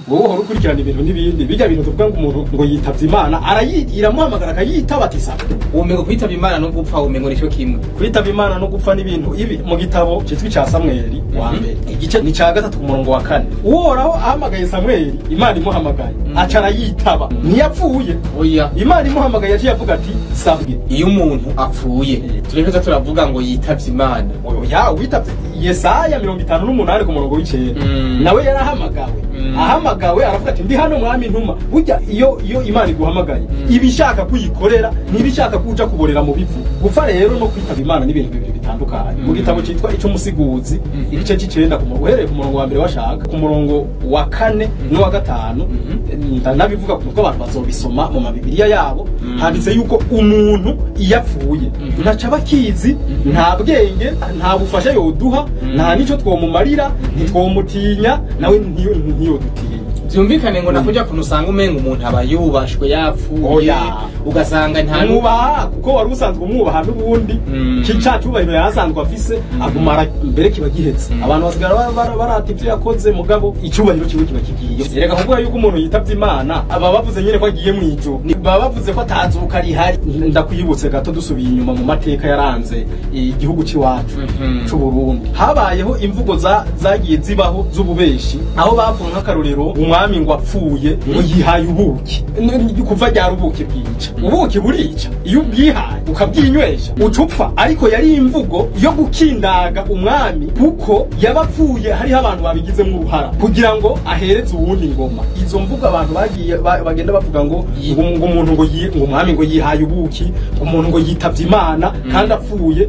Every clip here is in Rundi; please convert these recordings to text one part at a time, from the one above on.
Wowe uhora ukurikirana ibintu n'ibindi, bijya bintu tuvuga ngo umuntu ngo yitavye Imana, iramuhamagara akayitaba ati sawa. Umengo kwitaba Imana no gupfa umengo nico kimwe. Kwitaba Imana no gupfa n'ibintu ibi mu gitabo citwa ca Samweli wa mbere, igice ni ca 3 ku murongo wa 4. Uhoraho ahamagaye Samweli, Imana imuhamagaye, aca arayitaba. Ntiyapfuye. Oya. Imana imuhamagaye yaciye avuga ati sabwe. Iyo umuntu apfuye, tureka turavuga ngo yitavye Imana. Oya, witavye Yesaya 58 ku murongo w'icenda. Nawe yarahamagawe. Ahamagawe aravuga ati ndi hano mwami ntuma. Burya iyo Imana iguhamagaye, ibishaka kuyikorera, ntibishaka kuja kuborera mu bivu. Gupfa rero no kwitaba Imana n'ibintu bibiri bitandukanye. Mu gitabo citwa Ic'umusiguzi, igice c'icenda ku murongo, uhereye ku murongo wa mbere washaka, ku murongo wa 4 n'uwa 5, ndanabivuga kuko abantu bazobisoma mu mabibiriya yabo, handitse yuko umuntu iyo apfuye ntaca bakizi, nta bwenge, nta bufasha yoduha, nta nico twomumarira, ntitwomutinya, nawe ntiyodutinya. Byumvikane ngo nakuja kunusanga umenga umuntu aba yubashwe yapfuye, ugasanga nta nubaha kuko wari usanzwe umwubaha n'ubundi kica cyubahiro yarasanzwe afise, agumara mbere kiba gihetse. Abantu basigara barata ivyo yakoze, mugabo icyubahiro kiwe kiba kigiye. Erega kuvuga yuko umuntu yitavye Imana aba bavuze nyene ko agiye mu ijuru, baba bavuze ko atazuka rihari. Ndakwibutse gato dusubiye inyuma mu mateka yaranze igihugu c'iwacu c'u Burundi, habayeho imvugo zagiye zibaho z'ububeshi, aho bavuga nk'akarorero umwami ngo apfuye ngo yihaye ubuki. Kuva ryari ubuki bwica? Ubuki burica iyo ubwihaye ukabwinywesha ucupfa. Ariko yari imvugo yo gukindaga umwami kuko yabapfuye hariho abantu babigizemo uruhara kugira ngo ahereze uwundi ngoma. Izo mvugo abantu bagiye bagenda bavuga ngo ngo umuntu ngo ngo umwami ngo yihaye ubuki, umuntu ngo yitavye Imana kandi apfuye.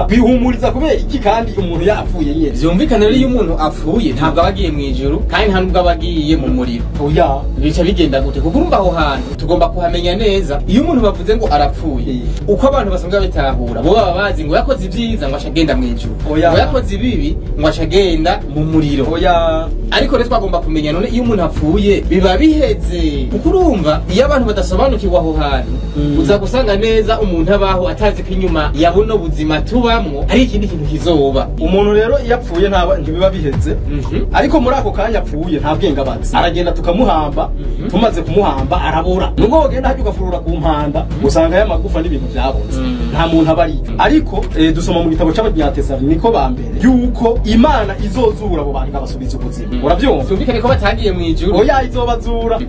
Twihumuriza kubera iki kandi umuntu yapfuye nyene? Vyumvikane rero iyo umuntu apfuye ntabwo aba agiye mu ijuru kandi nta nubwo aba agiye mu muriro. Oya. Bica bigenda gute? Kuko urumva aho hantu tugomba kuhamenya neza. Iyo umuntu bavuze ngo arapfuye, uko abantu basanzwe babitahura, bo baba bazi ngo yakoze ibyiza ngo acagenda mu ijuru, Oya. ngo yakoze ibibi ngo acagenda mu muriro. Oya. Ariko rero twagomba kumenya none iyo umuntu apfuye biba biheze? Kuko urumva iyo abantu badasobanukirwa aho hantu, uza gusanga neza umuntu abaho atazi ko inyuma ya buno buzima tubamwo hari ikindi kintu kizoba. Umuntu rero iyo apfuye ntibiba biheze. Ariko muri ako kanya apfuye nta bwenge abazi, aragenda tukamuhamba. Tumaze kumuhamba arabura. Nubwo wogenda hajya ugafurura ku mpanda, usanga ya magufa n'ibintu byaboze, nta muntu aba ariyo. Ariko dusoma mu gitabo c'Abanyatesaloniko ba mbere yuko Imana izozura abo bantu ikabasubiza ubuzima. Uravyumva? Vyumvikane ko batagiye mu ijuru. Oya,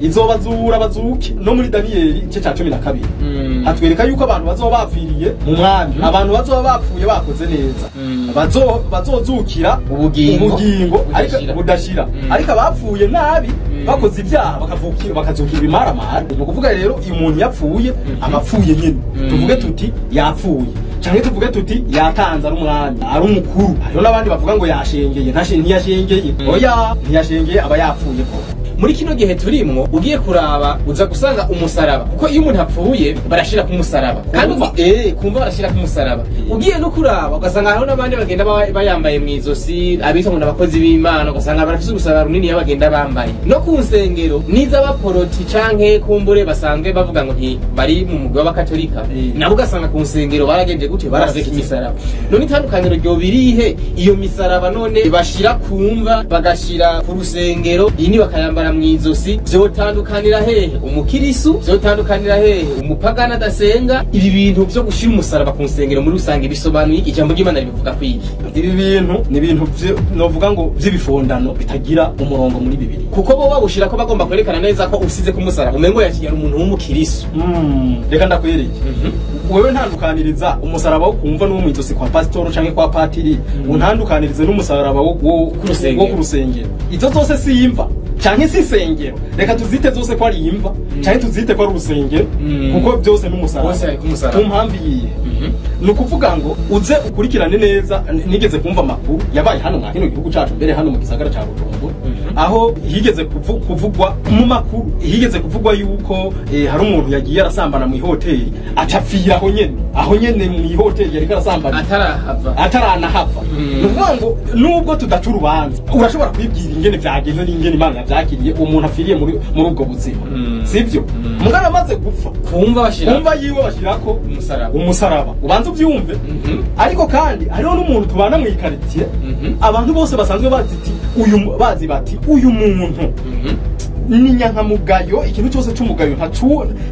izobazura bazuke. No muri Daniyeli igice ca 12 hatwereka yuko abantu bazoba bapfiriye mu mwami, abantu bazoba bapfuye bakoze neza, bazozukira ubugingo ubugingo ariko budashira. Budashira. Ariko abapfuye nabi, bakoze ibyaha, bakavukira bakazukira ibimaramara. Ni ukuvuga rero iyo umuntu yapfuye aba apfuye nyine, tuvuge tuti yapfuye canke tuvuge tuti yatanze ari umwami, ari umukuru. Hariho n'abandi bavuga ngo yashengeye. Ntiyashengeye. Oya, ntiyashengeye, aba yapfuye koko. Muri kino gihe turimwo, ugiye kuraba uza gusanga umusaraba, kuko iyo umuntu apfuye barashira ku musaraba kandi Kumva. Kumva barashira ku musaraba. Ugiye no kuraba ugasanga hariho n'abandi bagenda bayambaye mu izosi, abitwa ngo n'abakozi b'Imana, ugasanga barafise urusaraba runini iyo bagenda bambaye no ku nsengero n'iz'abaporoti canke kumbure basanzwe bavuga ngo nti bari mu mugwi w'abakatolika, nabo ugasanga ku nsengero baragenje gute? Baraseka imisaraba. None itandukaniro ryo birihe? Iyo misaraba none bashira kumva, bagashira ku rusengero, iyi bakayambara mu izosi, vyotandukanira hehe umukirisu? Vyotandukanira hehe umupagani adasenga? Ibi bintu vyo gushira umusaraba ku nsengero muri rusange bisobanuye iki? Ijambo ry'Imana ribivuga kwiki? Ibi bintu ni ibintu novuga ngo vy'ibifondano bitagira umurongo muri bibiri. Kuko bo bawushira ko bagomba kwerekana neza ko usize ku musaraba umengo yari umuntu w'umukirisu. Reka ndakwereke. Wewe ntandukaniriza umusaraba wo kumva n'uwo mw'izosi kwa pasitoro canke kwa patiri, untandukanirize n'umusaraba Ku rusengero. wo ku rusengero. Izo zose si imva canke si isengero? Reka tuzite zose ko ari imva canke tuzite ko ari urusengero, kuko byose n'umusaraba. Bose ari ku musaraba. Ku mpamvu iyihe? Ni ukuvuga ngo uze ukurikirane neza. Nigeze kumva amakuru yabaye hano mwa kino gihugu cacu, mbere hano mu gisagara ca Bujumbura, aho higeze kuvugwa mu makuru, higeze kuvugwa yuko hari umuntu yagiye arasambana mu ihoteli, aca apfira aho nyene. Aho nyene mu ihoteli yariko arasambana atarahava, ataranahava. Ni ukuvuga ngo nubwo tudaca urubanza, urashobora kwibwira ingene vyagenze n'ingene Imana yavyakiriye umuntu apfiriye muri ubwo buzima, sivyo? Mugabo amaze gupfa, kumva bashira kumva yiwe bashirako umusaraba, umusaraba ubanza uvyumve. Ariko kandi hariho n'umuntu tubana mu ikaritiye, abantu bose basanzwe bazi ati uyu, bazi bati uyu muntu ni nyankamugayo, ikintu cyose cy'umugayo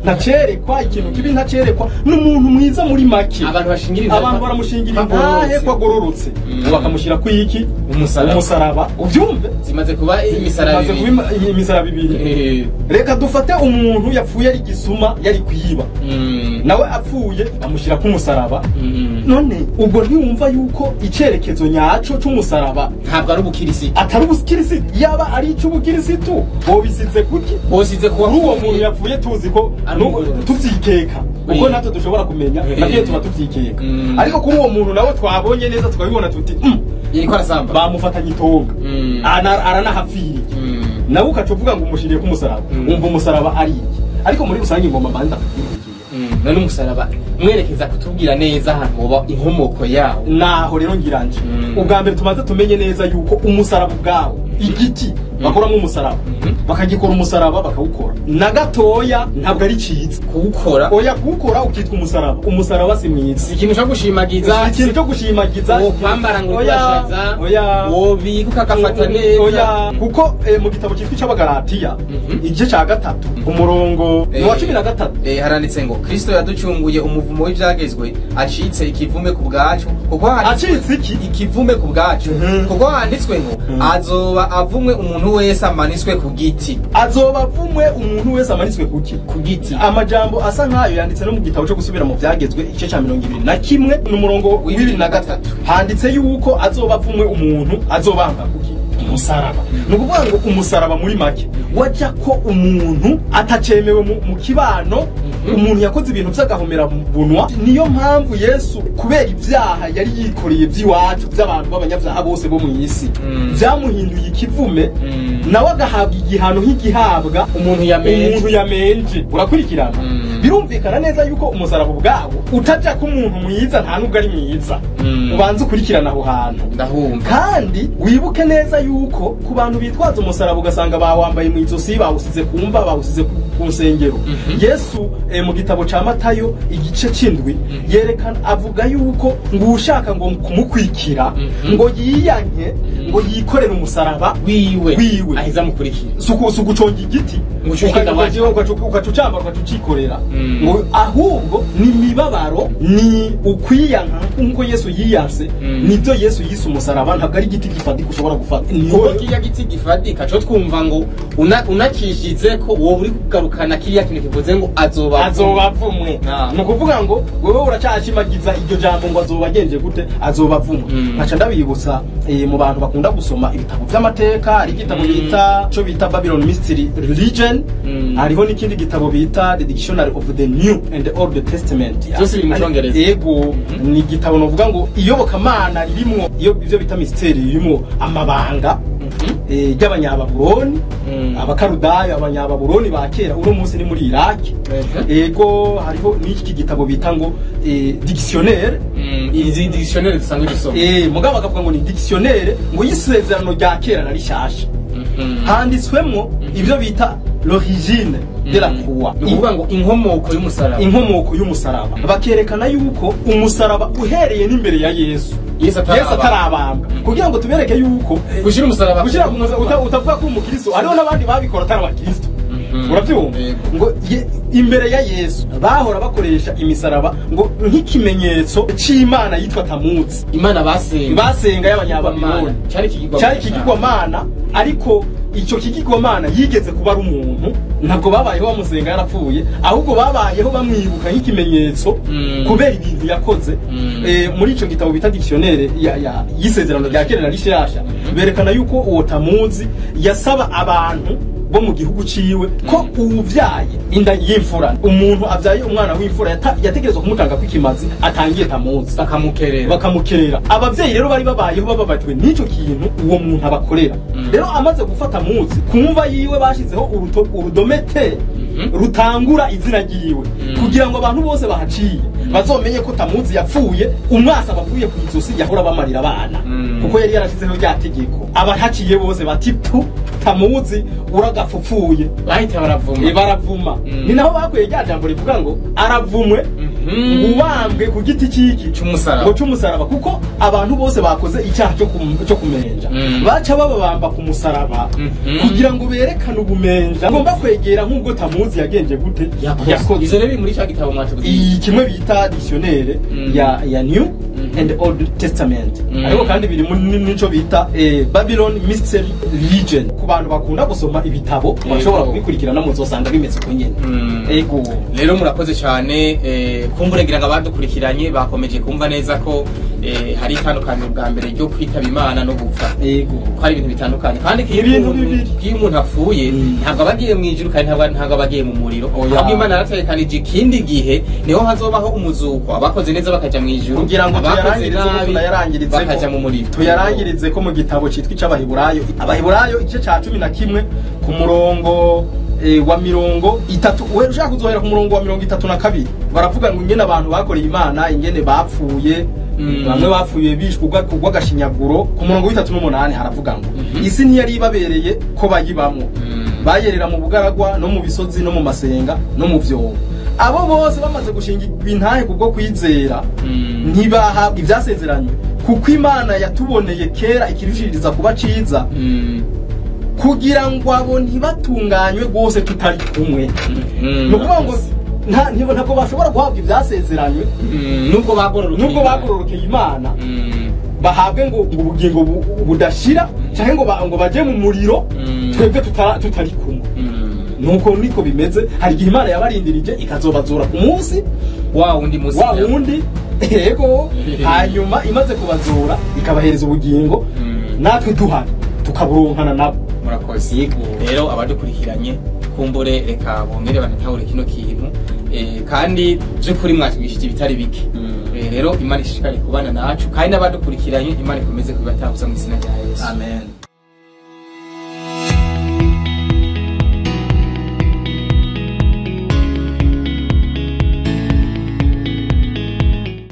ntacerekwa, ikintu kibi ntacerekwa, ni umuntu mwiza muri make. Abantu bashingira abantu baramushingira intahe ko agororotse, bakamushyira ku iki? Umusaraba. Umusaraba, uvyumve. Zimaze kuba imisaraba ibiri, imisaraba ibiri. Reka dufate umuntu yapfuye ari gisuma, yari kwiba, nawe apfuye bamushyira ku musaraba. None ubwo ntiwumva yuko icerekezo nyaco c'umusaraba ntabwo ari ubukirisitu? Atari ubukirisitu. Yaba ari ic'ubukirisitu bobisize kuki? Bosize kuwa uwo muntu yapfuye tuzi ko tuvyikeka, ubwo natwe dushobora kumenya navyo tuba tuvyikeka. Ariko kuri uwo muntu nawe twabonye neza tukabibona tuti yariko arasamba, bamufatanye itonga, aranahapfiriye, nawe ukaca uvuga ngo umushiriye ku musaraba. Umva umusaraba ari iki? Ariko muri rusange ingoma mbanza none umusaraba mwerekeza kutubwira neza ahantu hoba inkomoko yawo. Naho rero ngiranje ubwa mbere tumaze tumenye neza yuko umusaraba ubwawo, igiti bakoramo umusaraba, bakagikora umusaraba bakawukora na gatoya, ntabwo ari ciza kuwukora. Oya, kuwukora ukitwa umusaraba, umusaraba si mwiza. Si ikintu cyo gushimagiza, ikintu cyo gushimagiza, wo kwambara ngo urashaza, wobika ukagafata neza. Oya, kuko mu gitabo cyitwa ic'Abagalatiya igice ca 3 umurongo wa 13 haranditse ngo Kristo yaducunguye umuvumo w'ivyagezwe, acitse ikivume ku bwacu, kuko acitse iki? Ikivume ku bwacu, kuko handitswe ngo azoba avumwe umuntu wese amanitswe ku giti. Azoba avumwe umuntu wese amanitswe kuki? Ku giti. Amajambo asa nkayo yanditse no mu gitabo cyo gusubira mu vyagezwe igice ca 21 n'umurongo wa 23, handitse yuko azoba avumwe umuntu azobamba kuki? Umusaraba. Ni ukuvuga ngo umusaraba muri make wajya ko umuntu atacemewe mu kibano, umuntu yakoze ibintu by'agahomera bunwa. Niyo mpamvu Yesu kubera ibyaha yari yikoreye by'iwacu by'abantu b'abanyabyaha bose bo mu isi, byamuhinduye ikivume, nawe agahabwa igihano nk'igihabwa umuntu yamenje. Urakurikirana? Birumvikana neza yuko umusaraba ubwawo utajya ko umuntu mwiza nta nubwo ari mwiza. Ubanza ukurikirana aho hantu. Kandi wibuke neza yuko ku bantu bitwaza umusaraba ugasanga bawambaye mu izosi, bawusize ku mva, bawusize ku nsengero. Yesu mu gitabo ca Matayo igice c'indwi yerekana, avuga yuko ngo ushaka ngo kumukwikira ngo yiyanke, ngo yikorere umusaraba wiwe ahiza mukurikira. Suku guconga igiti ukacucambara ukacucikorera, ngo ahubwo ni mibabaro, ni ukwiyanka nkuko Yesu yiyanse. Nivyo Yesu yise umusaraba, ntabwo ari igiti gifatika ushobora gufata. Kuko kiriya giti gifatika co twumva ngo unakishize ko wowe uri kugarukana kiriya kintu kivuze ngo azoba avumwe. Ni ukuvuga ngo wewe uracyashimagiza iryo jambo ngo azoba agenje gute? Azoba avumwe. Nkaca ndabibutsa mu bantu bakunda gusoma ibitabo vy'amateka, hari igitabo bita co bita Babylon Mystery Religion, hariho n'ikindi gitabo bita The Dictionary of the New and the Old Testament. Byose biri mu Congereza. Yego, ni igitabo novuga ngo iyobokamana ririmwo iyo ivyo bita mystery, ririmwo amabanga ry'abanyababuloni, abakarudayo, abanyababuloni ba kera, uno munsi ni muri Iraq. Ego, hariho n'iki gitabo bita ngo dictionnaire. Izi dictionnaire dusanzwe dusoma. Mugabo bakavuga ngo ni dictionnaire ngo y'isezerano rya kera na rishasha. Handitswemwo ivyo bita l'origine de la croix, ni ukuvuga ngo inkomoko y'umusaraba. Inkomoko y'umusaraba, bakerekana yuko umusaraba uhereye n'imbere ya Yesu, Yesu atarabambwa, kugira ngo tubereke yuko gushira umusaraba, gushira utavuga ko umukristo, hariho n'abandi babikora atari abakristo. Urabyumva? Ngo imbere ya Yesu bahora bakoresha imisaraba ngo nk'ikimenyetso c'Imana yitwa Tamuzi, Imana basenga y'abanyababuloni, cyari ikigirwamana. Ariko icyo kigirwamana yigeze kuba ari umuntu, ntabwo babayeho bamusenga yarapfuye, ahubwo babayeho bamwibuka nk'ikimenyetso kubera ibintu yakoze. Muri ico gitabo bita dictionnaire y'isezerano rya kera na rishasha, berekana yuko uwo Tamuzi yasaba abantu bo mu gihugu ciwe ko uwuvyaye inda y'imfura, umuntu avyaye umwana w'imfura yategerezwa kumutanga kw'ikimazi atangiye Tamuzi, bakamukerera. Abavyeyi rero bari babayeho bababajwe n'ico kintu uwo muntu abakorera. Rero amaze gufata Muzi kumva yiwe bashizeho urudome T Rutangura izina ryiwe kugira ngo abantu bose bahaciye bazomenye ko Tamuzi yapfuye. Umwasa bapfuye ku izosi yahora bamarira abana, kuko yari yarashizeho rya tegeko, abahaciye bose bati pu, Tamuzi uragapfupfuye. Bahita baravuma. Baravuma. Ni naho bakuye rya jambo rivuga ngo aravumwe ubambwe ku giti cy'iki? C'umusaraba. Ngo c'umusaraba, kuko abantu bose bakoze icyaha cyo kumenja baca bababamba ku musaraba kugira ngo berekane ubumenja ngomba kwegera nk'ubwo Tamuzi yagenje gute? Yakoze. Ivyo rero biri muri ca gitabo mwatubwiye. Iyi kimwe bita dictionnaire ya New and Old Testament, ariko kandi biri muri nico bita Babylon Mystery Religion. Ku bantu bakunda gusoma ibitabo bashobora kubikurikirana, muzosanga bimeze uko nyene. Ego. Rero murakoze cyane. Kumbure ngira ngo abadukurikiranye bakomeje kumva neza ko hari itandukaniro bwa mbere ryo kwitaba Imana no gupfa, ko hari ibintu bitandukanye, kandi ko iyo Ibintu bibiri. ko iyo umuntu apfuye ntabwo aba agiye mu ijuru, kandi ntabwo aba agiye mu muriro. Oya. Ahubwo Imana yarategekanije ikindi gihe niho hazobaho umuzuko, abakoze neza bakaja mu ijuru, Kugira ngo abakoze tuyarangirize ko nabi tunayarangirize ko bakaja mu muriro. Tuyarangirize ko mu gitabo citwa ic'Abaheburayo, Abaheburayo igice ca 11 ku murongo wa 30, we ushaka kuzohera ku murongo wa 32, baravuga ngo ingene abantu bakoreye Imana, ingene bapfuye. Bamwe bapfuye bishwe kubw'agashinyaguro. Ku murongo w'38 haravuga ngo isi ntiyari ibabereye ko bayibamwo, bayerera mu bugaragwa no mu bisozi no mu masenga no mu vyobo. Abo bose bamaze gushingirwa intahe kubwo kwizera, ntibahabwa ivyasezeranywe, kuko Imana yatuboneye kera ikirushiriza kuba ciza, kugira ngo abo ntibatunganywe rwose tutari kumwe. Ni ukuvuga ngo ntabwo bashobora guhabwa ivyasezeranywe Nubwo bagororokeye nubwo Imana. bagororokeye Imana, bahabwe ngo ubugingo budashira canke ngo baje mu muriro twebwe tutari kumwe. Nuko niko bimeze. Hari igihe Imana yabarindirije ikazobazura ku munsi wa wundi munsi wa wundi. Yego. Hanyuma imaze kubazura ikabahereza ubugingo, natwe duhari tukaburonkana nabo. Murakoze. Yego. Rero abadukurikiranye kumbure reka bongere banatahure kino kintu, kandi by'ukuri mwatwigishije ibitari bike. Rero Imana ishishikare kubana nacu, kandi n'abadukurikiranye Imana ikomeze kubatahuza mu izina rya Yesu. Amen.